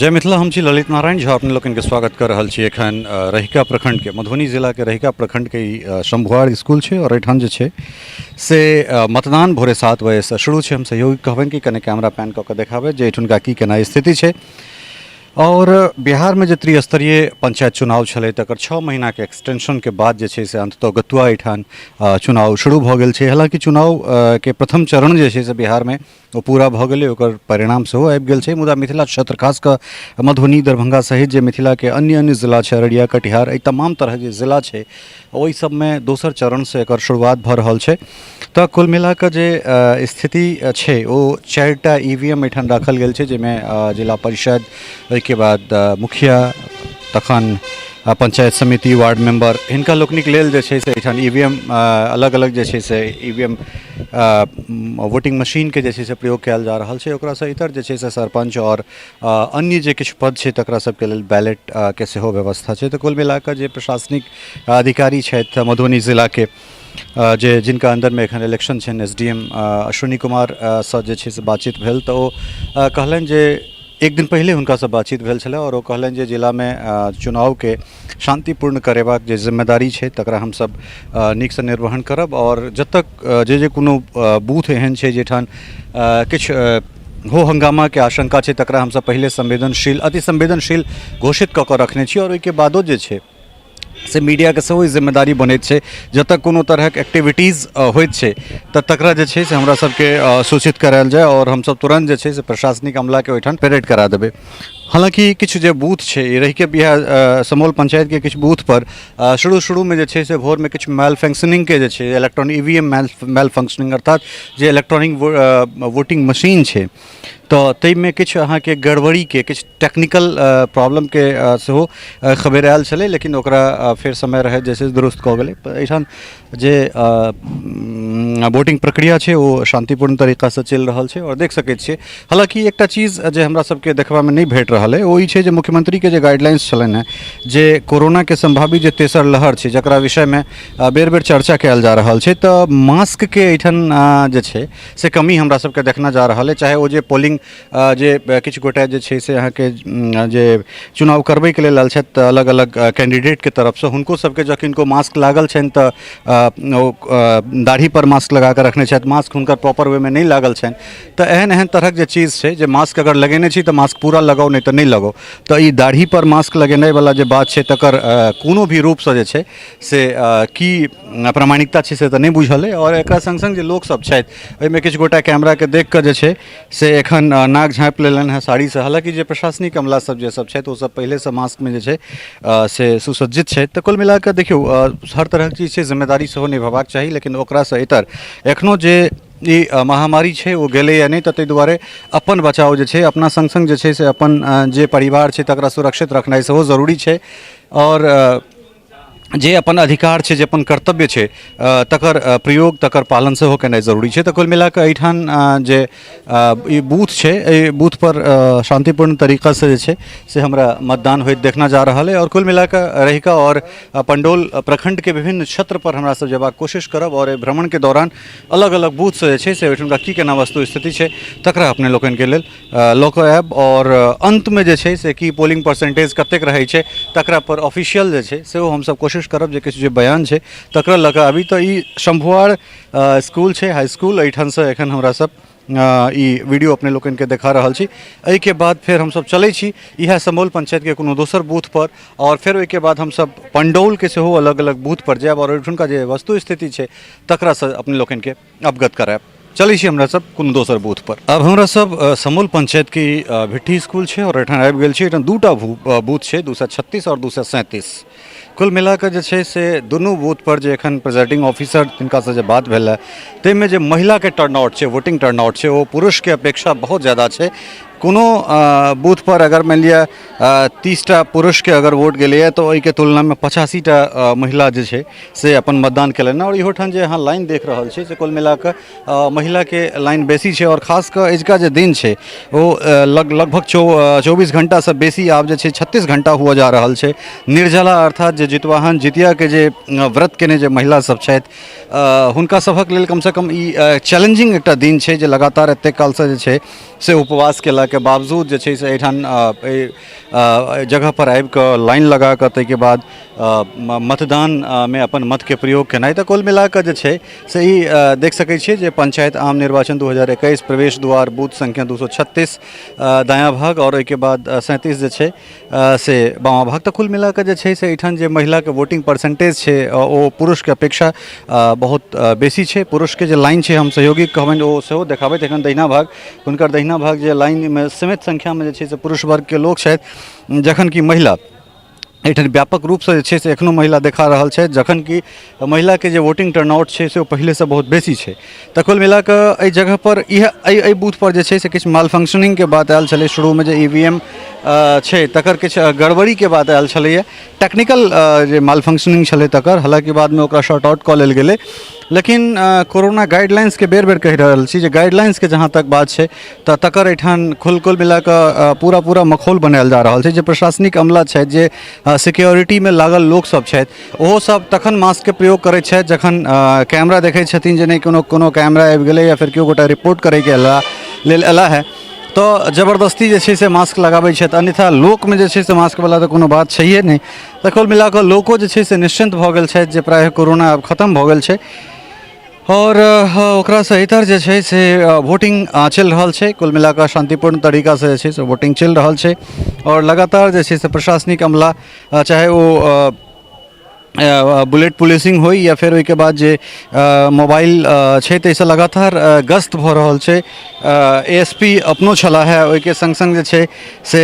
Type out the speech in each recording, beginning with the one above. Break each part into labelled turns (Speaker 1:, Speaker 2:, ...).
Speaker 1: जय मिथिला, हम छी ललित नारायण झा, अपने लोकनिके स्वागत कऽ रहल छी एखन रहिका प्रखंडके, मधुबनी जिलाके रहिका प्रखंडके ई शंभुआड़ स्कूल छै आओर एहिठाम जे छै से मतदान भोरे 7 बजेसँ शुरू छै। हम सहयोगी कहबनि कि कने कैमरा पैन कऽ कऽ देखाबै जे एहिठुनका की केना स्थिति छै। आओर बिहारमे जे त्रिस्तरीय पंचायत चुनाव छलै तकर 6 महीनाके एक्सटेंशनके बाद जे छै से अंततः गतुआ एहिठाम चुनाव शुरू भऽ गेल छै। हालाँकि चुनावके प्रथम चरण जे छै से बिहारमे ओ पूरा भऽ गेलै, ओकर परिणाम सेहो आबि गेल छै, मुदा मिथिला क्षेत्र खास कऽ मधुबनी, दरभंगा सहित जे मिथिलाके अन्य अन्य जिला छै, अररिया, कटिहार, एहि तमाम तरहक जे जिला छै ओहि सबमे दोसर चरणसँ एकर शुरुआत भऽ रहल छै। तऽ कुल मिलाकऽ जे स्थिति छै ओ 4टा ई वी एम एहिठाम राखल गेल छै, जाहिमे जिला परिषद, ओहिके बाद मुखिया, तखन पंचायत समिति, वार्ड मेम्बर, हिनका लोकनिक लेल जे छै से एहिठाम ई वी एम अलग अलग जे छै से ई वी एम वोटिंग मशीनके जे छै से प्रयोग कयल जा रहल छै। ओकरासँ इतर जे छै से सरपञ्च आओर अन्य जे किछु पद छै तकरा सबके लेल बैलेटके सेहो व्यवस्था छै। तऽ कुल मिलाकऽ जे प्रशासनिक अधिकारी छथि मधुबनी जिलाके, जे जिनका अन्दरमे एखन इलेक्शन छनि, एस डी एम अश्विनी कुमारसँ जे छै से बातचीत भेल तऽ ओ कहलनि जे एक दिन पहिले हुनकासँ बातचीत भेल छलै आओर ओ कहलनि जे जिलामे चुनावके शान्तिपूर्ण करेबाक जे जिम्मेदारी छै तकरा हमसब नीकसँ निर्वहन करब आओर जतऽ जे जे कोनो बूथ एहन छै जाहिठाम किछु हो हंगामाके आशंका छै तकरा हमसब पहिले संवेदनशील, अति संवेदनशील घोषित कऽ कऽ रखने छी। आओर ओहिके बादो जे छै से मीडियाके सेहो ई जिम्मेदारी बनैत छै जतऽ कोनो तरहक एक्टिविटीज होइत छै तऽ तकरा जे छै से हमरा सबके सूचित करायल जाय आओर हमसब तुरन्त जे छै से प्रशासनिक अमलाके ओहिठाम परेड करा देबै। हालाँकि किछु जे बूथ छै ई रहिके बिहार समौल पंचायतके किछु बूथपर शुरू शुरूमे जे छै से भोरमे किछु मैल फंक्शनिंगके जे छै electronic E V M malfunctioning, अर्थात जे इलेक्ट्रॉनिक वोटिंग मशीन छै तऽ ताहिमे किछु अहाँके गड़बड़ीके, किछु टेक्निकल प्रॉब्लमके सेहो खबरि आयल छलै, लेकिन ओकरा फेर समय रहैत जे छै से दुरुस्त कऽ गेलै। एहिठाम जे वोटिंग प्रक्रिया छै ओ शान्तिपूर्ण तरीकासँ चलि रहल छै आओर देख सकै छियै। हालाँकि एकटा चीज जे हमरा सबके देखबामे नहि भेट रहल अइ ओ ई छै जे मुख्यमंत्रीके जे गाइडलाइंस छलनि हेँ जे कोरोनाके सम्भावित जे तेसर लहर छै जकरा विषयमे बेर बेर चर्चा कयल जा रहल छै, तऽ मास्कके एहिठाम जे छै से कमी हमरा सबके देखना जा रहल अइ। चाहे ओ जे पोलिंग जे किछु गोटे जे छै से अहाँके जे चुनाव करबैके लेल आयल छथि अलग अलग कैंडिडेटके तरफसँ, हुनको सबके जँ किनको मास्क लागल छनि तऽ ओ दाढ़ीपर मास्क लगाकऽ रखने छथि, मास्क हुनकर प्रॉपर वेमे नहि लागल छनि। तऽ एहन एहन तरहक जे चीज छै जे मास्क अगर लगेने छी तऽ मास्क पूरा लगाउ, नहि तऽ नहि लगाउ। तऽ ई दाढ़ीपर मास्क लगेनाइवला जे बात छै तकर कोनो भी रूपसँ जे छै से की प्रामाणिकता छै से तऽ नहि बुझल अइ। आओर एकरा सङ्ग सङ्ग जे लोकसभ छथि ओहिमे किछु गोटा कैमराके देखि कऽ जे छै से एखन नाक झाँपि लेलनि हेँ साड़ीसँ। हालाँकि जे प्रशासनिक अमला सब जे सब छथि ओसभ पहिलेसँ मास्कमे जे छै से सुसज्जित छथि। तऽ कुल मिलाकऽ देखियौ हर तरहक चीज छै, जिम्मेदारी सेहो निभेबाक चाही, लेकिन ओकरासँ इतर एखनो जे ई महामारी छै ओ गेलैए नहि, तऽ ताहि दुआरे अपन बचाव जे छै अपना सङ्ग सङ्ग जे छै से अपन जे परिवार छै तकरा सुरक्षित रखनाइ सेहो जरूरी छै। आओर जे अपन अधिकार छै, जे अपन कर्तव्य छै, तकर प्रयोग, तकर पालन सेहो केनाइ जरूरी छै। तऽ कुल मिलाकऽ एहिठाम जे ई बूथ छै, एहि बूथपर शान्तिपूर्ण तरीकासँ जे छै से हमरा मतदान होइत देखना जा रहल अइ। आओर कुल मिलाकऽ रहिका आओर पंडौल प्रखण्डके विभिन्न क्षेत्रपर हमरा सब जेबाक कोशिश करब आओर एहि भ्रमणके दौरान अलग अलग बूथसँ जे छै से ओहिठुनका की केना वस्तु स्थिति छै तकरा अपने लोकनिके लेल लऽ कऽ आयब। आओर अन्तमे जे छै से की पोलिंग परसेंटेज कतेक रहै छै तकरा पर ऑफिशियल जे छै सेहो हमसब कोशिश करब जे किछु जे बयान छै तकरा लऽ कऽ आबी। तऽ ई शंभुआड़ स्कूल छै, हाई स्कूल, एहिठामसँ एखन हमरा सब ई वीडियो अपने लोकनिके देखा रहल छी। एहिके बाद फेर हमसब चलै छी इएह समौल पंचायतके कोनो दोसर बूथ पर आओर फेर ओहिके बाद हमसब पंडौलके सेहो अलग अलग बूथ पर जायब आओर ओहिठुनका जे वस्तु स्थिति छै तकरासँ अपने लोकनिके अवगत करायब। चलै छी हमरा सब कोनो दोसर बूथ पर। आब हमरा सब समौल पंचायत के भिट्ठी स्कूल छै और एहिठाम आबि गेल छी। एहिठाम दूटा बूथ छै, 236 और 237। कुल मिलाकऽ जे छै से दुनू बूथ पर जे एखन प्रिजाइडिंग ऑफिसर तिनकासँ जे बात भेल है ताहिमे जे महिलाके टर्न आउट छै, वोटिंग टर्न आउट छै, ओ पुरुषके अपेक्षा बहुत ज्यादा छै। कोनो बूथ पर अगर मानि लिअ 30टा पुरुषके अगर वोट गेलैए तऽ ओहिके तुलनामे 85टा महिला जे छै से अपन मतदान केलनि। आओर इहो ठाम जे अहाँ लाइन देख रहल छी से कुल मिलाकऽ महिलाके लाइन बेसी छै। आओर खास कऽ अजुका जे दिन छै ओ लगभग 24 घण्टासँ बेसी आब जे छै 36 घण्टा हुअ जा रहल छै। निर्जला अर्थात जे जितवाहन जितियाके जे व्रत केने जे महिला सब छथि हुनका सभक लेल कमसँ कम ई चैलेंजिंग एकटा दिन छै जे लगातार एतेक कालसँ जे छै से उपवास केलाके भेलाके बावजूद जे छै से एहिठाम एहि जगहपर आबिकऽ लाइन लगाकऽ ताहिके बाद मतदानमे अपन मतके प्रयोग केनाइ। तऽ कुल मिलाकऽ जे छै से ई देख सकै छियै जे पंचायत आम निर्वाचन 2021 प्रवेश द्वार बूथ संख्या 236 दायाँ भाग आओर ओहिके बाद 37 जे छै से बामा भाग। तऽ कुल मिलाकऽ जे छै से एहिठाम जे महिलाके वोटिंग परसेंटेज छै ओ पुरुषके अपेक्षा बहुत बेसी छै। पुरुषके जे लाइन छै, हम सहयोगी कहबनि ओ सेहो देखाबैत, एखन दहिना भाग, हुनकर दहिना भाग जे लाइनमे सीमित संख्यामे जे छै से पुरुष वर्गके लोक छथि, जखन कि महिला एहिठाम व्यापक रूपसँ जे छै से एखनो महिला देखा रहल छथि, जखन कि महिलाके जे वोटिंग टर्नआउट छै से ओ पहिलेसँ बहुत बेसी छै। तऽ कुल मिला कऽ एहि जगहपर इएह एहि बूथपर जे छै से किछु माल फंक्शनिंगके बात आयल छलै शुरूमे, जे ई वी एम छै तकर किछु गड़बड़ीके बात आयल छलैए, टेक्निकल जे माल फंक्शनिंग छलै तकर। हालाँकि बादमे ओकरा शॉर्ट आउट कऽ लेल गेलै, लेकिन कोरोना गाइडलाइंसके बेर बेर कहि रहल छी जे गाइडलाइंसके जहाँ तक बात छै तऽ तकर एहिठाम कुल मिला कऽ पूरा पूरा मखौल बनायल जा रहल छै। जे प्रशासनिक अमला छथि, जे सिक्योरिटीमे लागल लोकसभ छथि, ओहो सब तखन मास्कके प्रयोग करै छथि जखन कैमरा देखै छथिन जे नहि कोनो कोनो कैमरा आबि गेलै या फेर केओ गोटा रिपोर्ट करैके लेल अयला है, तऽ जबरदस्ती जे छै से मास्क लगाबै छथि, अन्यथा लोकमे जे छै से मास्कवला तऽ कोनो बात छैहे नहि। तऽ कुल मिला कऽ लोको जे छै से निश्चिन्त भऽ गेल छथि जे प्रायः कोरोना आब खतम भऽ गेल छै। आओर ओकरासँ इतर जे छै से वोटिंग चलि रहल छै, कुल मिला कऽ शान्तिपूर्ण तरीकासँ जे छै से वोटिंग चलि रहल छै। आओर लगातार जे छै से प्रशासनिक अमला, चाहे ओ बुलेट पुलिसिंग होइ या फेर ओहिके बाद जे मोबाइल छै, ताहिसँ लगातार गश्त भऽ रहल छै। ए एस पी अपनो छलाह हे, ओहिके सङ्ग सङ्ग जे छै से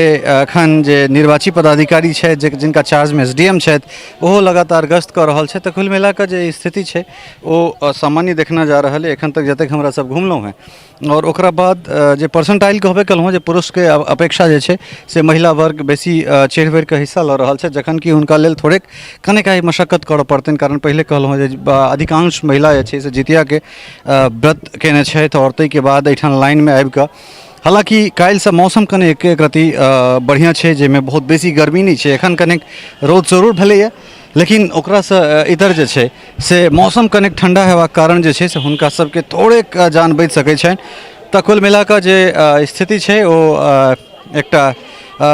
Speaker 1: एखन जे निर्वाची पदाधिकारी छथि, जे जिनका चार्जमे एस डी एम छथि, ओहो लगातार गश्त कऽ रहल छथि। तऽ कुल मिला कऽ जे स्थिति छै ओ सामान्य देखना जा रहल अइ एखन तक जतेक हमरा सब घुमलहुँ हेँ। आओर ओकरा बाद जे परसेंटाइल कहबे केलहुँ जे पुरुषके अपेक्षा जे छै से महिला वर्ग बेसी चढ़ि बढ़िकऽ हिस्सा लऽ रहल छै, जखन कि हुनका लेल थोड़ेक कनिक आइ मशक्कत करऽ पड़तनि, कारण पहिले कहलहुँ जे अधिकांश महिला जे छै से जितियाके व्रत कयने छथि आओर ताहिके बाद एहिठाम लाइनमे आबिकऽ। हालाँकि काल्हिसँ मौसम कनि एक रत्ती बढ़िआँ छै, जाहिमे बहुत बेसी गर्मी नहि छै। एखन कनिक रौद जरूर भेलैए, लेकिन ओकरासँ इतर जे छै से मौसम कनिक ठण्डा हेबाक कारण जे छै से हुनका सबके थोड़ेक जान बचि सकै छनि। तऽ कुल मिलाकऽ जे स्थिति छै ओ एकटा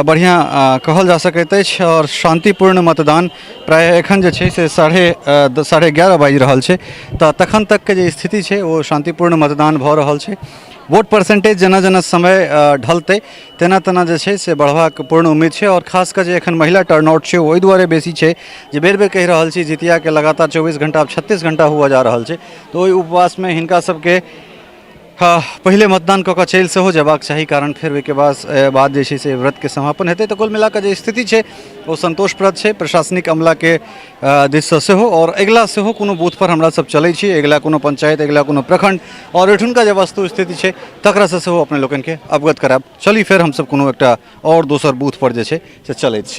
Speaker 1: बढ़िआँ कहल जा सकैत अछि आओर शान्तिपूर्ण मतदान प्रायः एखन जे छै से 11:30 बाजि रहल छै, तऽ तखन तकके जे स्थिति छै ओ शान्तिपूर्ण मतदान भऽ रहल छै। वोट परसेंटेज जेना जेना समय ढलतै तेना तेना जे छै से बढ़बाक पूर्ण उम्मीद छै। आओर खास कऽ जे एखन महिला टर्नआउट छै ओहि दुआरे बेसी छै जे बेर बेर कहि रहल छी जितियाके लगातार 24 घंटा, आब 36 घंटा हुअ जा रहल छै, तऽ ओहि उपवासमे हिनका सबके पहिले मतदान कऽ कऽ चलि सेहो जेबाक चाही, कारण फेर ओहिके बाद जे छै से व्रतके समापन हेतै। तऽ कुल मिला कऽ जे स्थिति छै ओ सन्तोषप्रद छै प्रशासनिक अमलाके दिससँ सेहो। आओर अगिला सेहो कोनो बूथपर हमरा सब चलै छी, अगिला कोनो पंचायत, अगिला कोनो प्रखण्ड आओर ओहिठुनका जे वस्तु स्थिति छै तकरासँ सेहो अपने लोकनिके अवगत करायब। चली फेर हमसब कोनो एकटा आओर दोसर बूथपर जे छै से चलैत छी।